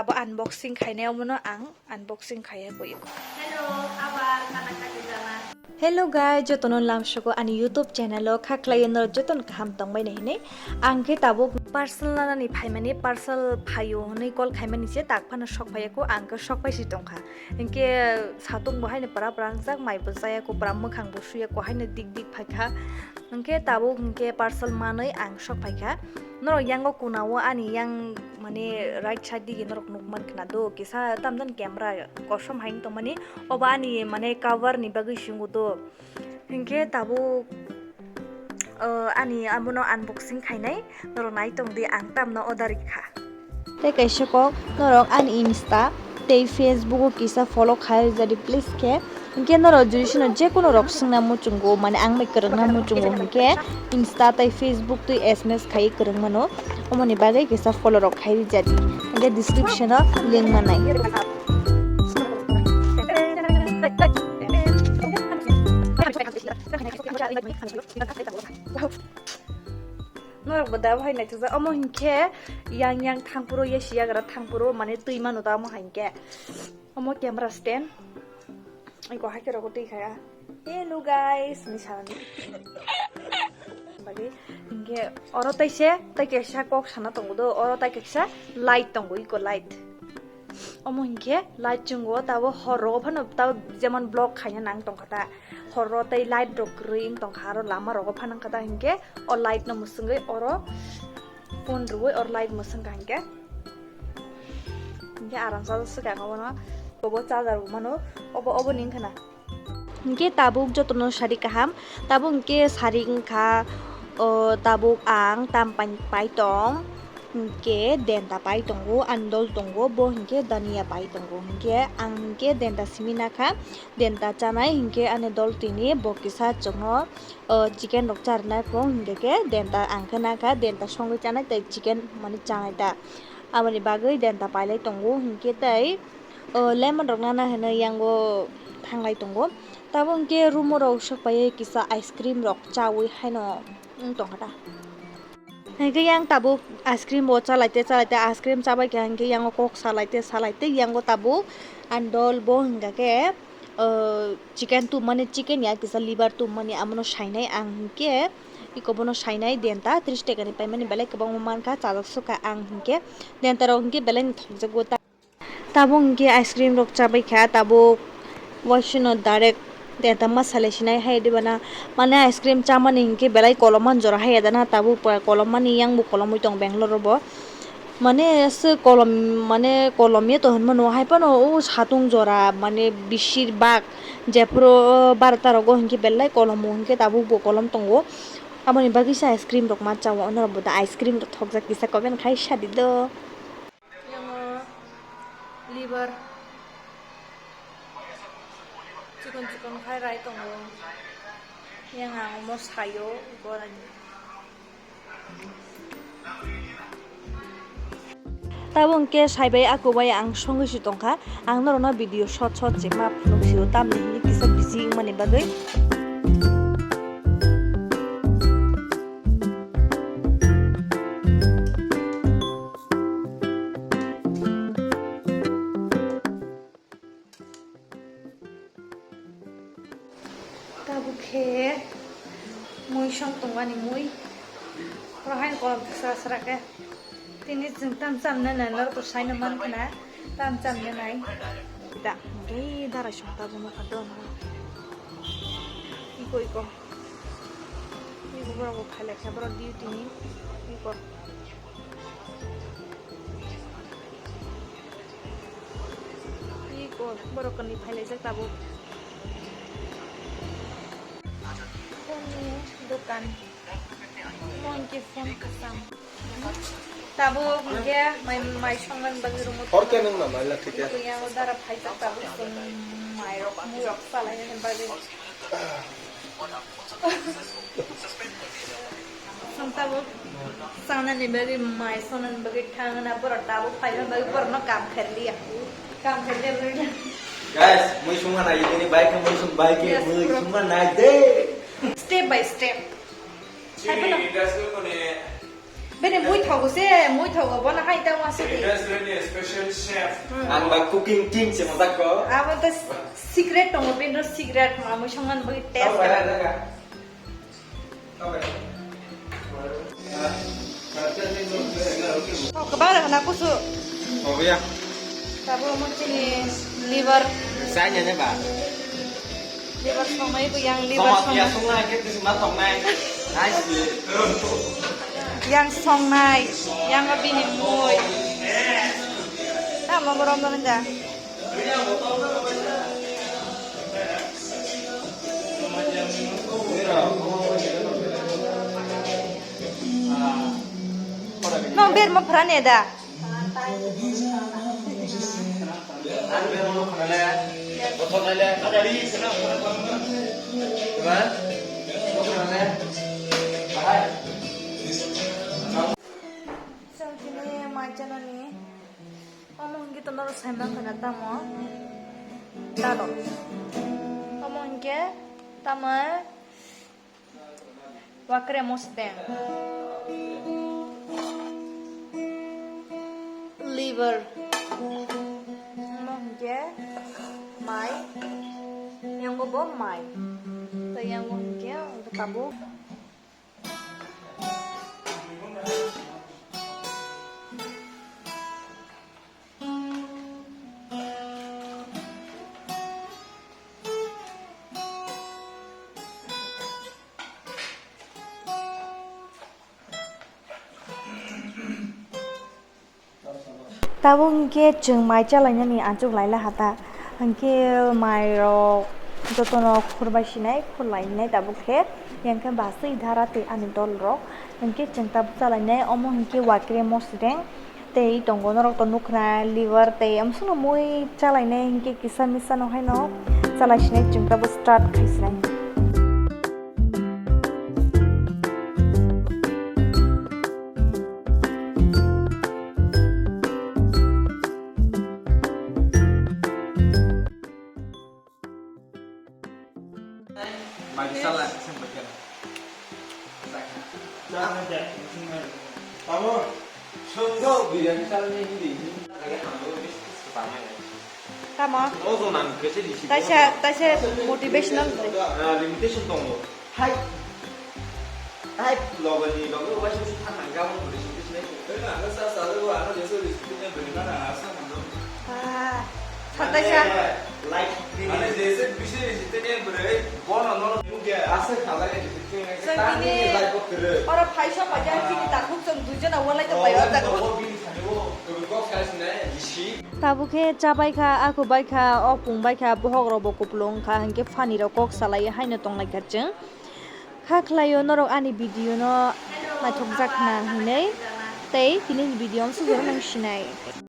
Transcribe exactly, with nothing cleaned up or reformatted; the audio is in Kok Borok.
Abo unboxing khainai omono ang unboxing khaiya koi. Hello, abar kana kati jana. Hello guys, jotono lamsogo ani YouTube channel o kha khlaiwi norok jotono kaham tongbai nai hinwi. Ang khe tabuk parcel nanani phaimani, parcel phaio hinwi call khaimani se tak phano sok phaiya ko, ang khe sok phai si tongkha. Hinkhe satung bo haino pra pra wngjak, mai bo chaya ko, pra mwkhang bo suya ko, haino dik dik phaikha. Hinkhe tabuk hinkhe parcel manwi ang sok phaikha. Norok yango kunao ani yang mane right side dige norok nukman khna do, kisa tamjani camera kosom hai wng tongmani, obo ani mane cover ni bagwi se wngo do. Hinkhe tabuk, uh, ani abono unboxing khainai, norok nai tongdi ang tamno order kha. Tei kaisa kok norok ani Insta tei Facebook o kisa follow khai rijadi please khe. Hinkhe norok jodi sino je kono rok swngna muchungo, mane ang bai kwrwngna muchungo hinkhe Insta tei Facebook twi S M S khai kwrwng mano. Omoni bagwi kisa follow rok khai rijadi. Hinkhe description o link manai. Norok bo da bo hai naithokjak. Omo hinkhe yang yang thangphuru, yasi yagra thangphuru, mane twi mano da omo hinkhe. Omo camera stand. Iko haikhe rogo twi khaya. Hello guys, ni sanani. Bagi hinkhe oro taise, tai kaisa kok sana tongo do, oro tai kaisa light tongo, iko light. Omo hinkhe light chwngo, tabo hor rogo phano tabo jemon vlog khaina nang tongkha ta. Hor ro tei light rok kwrwi wng tongkha, aro lama rogo phano wngkha ta hinkhe o light no mwswngwi oro phone rwui oro light mwswngkha hinkhe. Hinkhe aram sa swkang obono, obo charger bo mano, obo, obo ni wngkha na. Hinkhe tabuk jotono sari kaham, tabuk hinkhe sari wngkha, o, tabuk ang tam pai, pai tong, hinkhe denta pai tongo, andol tongo, bo hinkhe dania pai tongo, hinkhe ang hinkhe denta simi nakha, denta chanai hinkhe ani dol tini bo kisa chwngno, o, chicken rok charwna phung hinkhe khe denta ang khe nakha, denta songwi chanai tei chicken mani chanai ta, aboni bagwi denta pailai tongo hinkhe tei. O, lemon rok nana hinwi yango thanglai tongo. Tabuk hinkhe room o rok sok paiwi kisa ice cream rok chawi haino wng tongkha ta. Hinkhe yang tabuk ice cream bo chalaite chalaite ice cream chabaikha hinkhe yango kok salaite salaite yango tabuk andol bo hinkha khe, o, chicken tubmani, chicken ya kisa liver tubmani, amono sainai ang hinkhe iko bono sainai denta tris tekani paimani belai kwbangma mankha, chajak sukha ang hinkhe denta rok hinkhe belai no thokjago ta. Tabuk hinkhe ice cream rok chabai kha, tabuk waisano direct denta ma salai sinai hai diba na, mane ice cream chamani hinkhe belai kolom man jora hai ya dana, tabuk kolom mani yang bo kolomwi tong Bangalore o bo, mane se kolom, mane kolom ya to hinmano hai phano o satung jora mane besir bak jephuru barota rogo hinkhe belai kolom o hinkhe tabuk bo kolom tongo, aboni bagwi se ice cream rok ma chao, norok bo da ice cream rok thokjak kisa comment khai sadi do. Yango liver chikon chikon khai rai tongo. Yang ang omo sayo borani. Tabuk hinkhe saibai aku bai ang songwi si tongkha. Ang norokno video short short se ma phunuk sio, tamni hinwi kisa busy wngmani bagwi. Tabuk khe mui song tongmani mui. Oro haino kolom sra sra khe. Tini chwng tam chamna nai norok to saino man khna. Tam chamna nai. Da, ge darai song tabuk nokha don. Iko iko. Iko borok bo khailai kha borok duty ni. Iko. Iko, borok kwnwi phailaijak tabuk. Phone ni dokan. Mo hinkhe phone kwcham. Tabuk hinkhe mai, mai songmani bagwi room o. Hor khe nung na mai lakhi khe? Iko yang o dara phaijak tabuk chwng mai rok, mui rok salaina bagwi. Chwng tabuk chanani bagwi, mai sonani bagwi thangna, borok tabuk phaima bagwi borokno kam kherliya. Kam kherliya bagwi. Guys, mui sungma nai, ini baik mui sung baik. Yes, mui bro. Sungma nai de. Step by step. Hai, bono. Chini industry kone. Bini mui thogo se, mui thogo, bono hai ta wasi di. Restaurant ni special chef. Hmm. Ang ba cooking king se mojak ko. Abo to secret tongo, bini secret, ma mui songman bui test. Tau bai, tau bai. Tau bai. Tau kwbang rwkha na kusu. Tau bai ya. Tabuk omo chini liver. Sai nya ne ba. Liver songnai bo yang liver. Toma songnai. Pia songnai ke tisi ma tongnai. Nice. Yang songnai, yang bini mui. Tamo borom no ja. Nong ber mo phrane da. Chwng tini mai chanani. Omo hwnkhe to norok sai mankha na tamo? Dalo. Omo hwnkhe tamo? Wakre mosdeng. Liver. Omo hwnkhe mai. Yango bo mai. Tei yango hwnkhe tabuk. Tabuk hwnkhe chwng mai chalainani achuk laila hata, hwnkhe mairok jotono khurbai sinai, khurlainai tabuk khe, yang khe basui dhara tei ani dolrok, hwnkhe chwng tabuk chalainai, omo hwnkhe wakre mosdeng tei tongo, norok to nukhna liver tei amsukno mui chalainai, hwnkhe kisa misano haino chalai sinai, chwng tabuk start khai sinai. Tamo? Taisa, taisa motivational. Limitation tongo. Hai. Hai, logoni logo waisa si thang nang gabon bwrwi singkhe sinai. Oi, ano sa sa lo, ano jesu recipe ne bwrwi mana asa mando. Ah, sa taisa. Like, ano jesu bisi recipe ne bwrwi, bono no muge asa khala ne recipe ne. Sa tani bini life ko kere. Oro phaisa paja chini takhuk chwng duijona walai to bai o jago. Bini thani o, kok sai sinai, bisi. Tabuk khe cha bai kha, akhu bai kha, o pung bai kha, bohok rok bo kupulung wng kha, hinkhe phanirok kok salai haino tong lai kha chwng. Kha khlaio norok ani video no naithokjak na hinwi, tei tini ni video amsuk jora nang sinai.